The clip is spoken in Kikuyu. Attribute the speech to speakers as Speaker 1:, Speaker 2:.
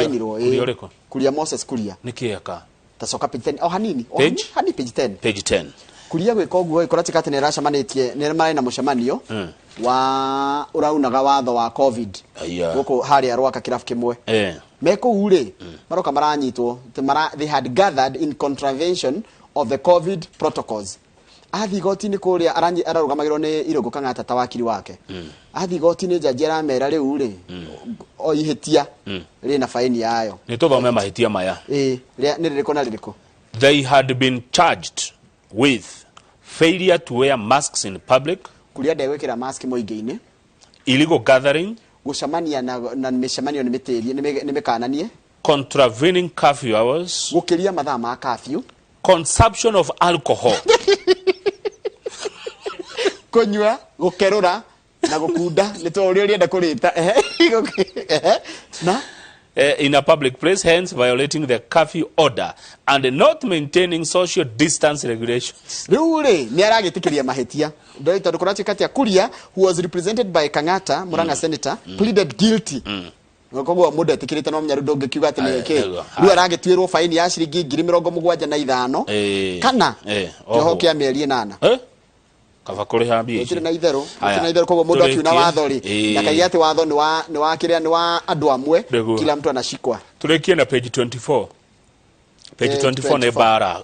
Speaker 1: Fainirwo.
Speaker 2: Kuria ũrĩkũ?
Speaker 1: Kuria, Moses Kuria.
Speaker 2: Nĩ kĩ eka?
Speaker 1: Tacoka page 10 o hanini o.
Speaker 2: Page?
Speaker 1: Hani page 10.
Speaker 2: Page 10.
Speaker 1: Kuria gwĩka ũguo ĩkora atĩ nĩ aracemanĩtie, nĩ marĩ na mũcemanio wa ũraunaga watho wa COVID.
Speaker 2: Aya.
Speaker 1: Gũkũ harĩa Rwaka kĩrabu kĩmwe. Me kũu rĩ, maroka maranyitwo atĩ they had gathered in contravention of the COVID protocols. Athiĩ igoti-inĩ kũrĩa ararũgamagĩrwo nĩ Irũngũ Kang'ata ta wakiri wake. Athiĩ igoti-inĩ, njanji aramera rĩu rĩ, o ihĩtia rĩna faini yayo.
Speaker 2: Nĩ tũthome mahĩtia maya.
Speaker 1: Ĩĩ, nĩ rĩrĩkũ na rĩrĩkũ?
Speaker 2: They had been charged with failure to wear masks in public,
Speaker 1: Kuria ndegwĩkĩra mask mũingĩ-inĩ,
Speaker 2: illegal gathering,
Speaker 1: gũcemania na mĩcemanio nĩ mĩtĩrie, nĩ mĩkananie,
Speaker 2: contravening curfew hours,
Speaker 1: gũkĩria mathaa ma curfew,
Speaker 2: consumption of alcohol,
Speaker 1: kũnyua, gũkerũra na gũkunda, nĩ to ũrĩa ũrĩenda kũrĩta. Ehe, ehe, na
Speaker 2: in a public place, hence violating the curfew order and not maintaining social distance regulations.
Speaker 1: Rĩu rĩ, nĩ aragĩtĩkĩria mahĩtia. Ndoi tondũ kũratuĩka atĩa, Kuria, who was represented by Kang'ata, Murang'a senator, pleaded guilty. Koguo mũndũ etĩkĩrĩte, no menya rĩu ndũngĩkiuga atĩ nĩ
Speaker 2: Aye,
Speaker 1: kĩ.
Speaker 2: nĩguo.
Speaker 1: Rĩu aragĩtuĩrwo faini ya ciringi 75,000 kana kĩoho
Speaker 2: oho.
Speaker 1: kĩa mĩeri 8.
Speaker 2: Eh? Kaba kũrĩha mbia ici.
Speaker 1: Gũtirĩ na itherũ.
Speaker 2: Aya,
Speaker 1: Gũtirĩ na itherũ. Koguo mũndũ akiuna
Speaker 2: tũrĩkie.
Speaker 1: watho rĩ, ndakaige atĩ watho nĩ wa kĩrĩa, nĩ wa andũ amwe.
Speaker 2: Nĩguo.
Speaker 1: Kila mtu anashikwa.
Speaker 2: Tũrĩkie na page 24. Page 24 nĩ
Speaker 1: 24.
Speaker 2: bara.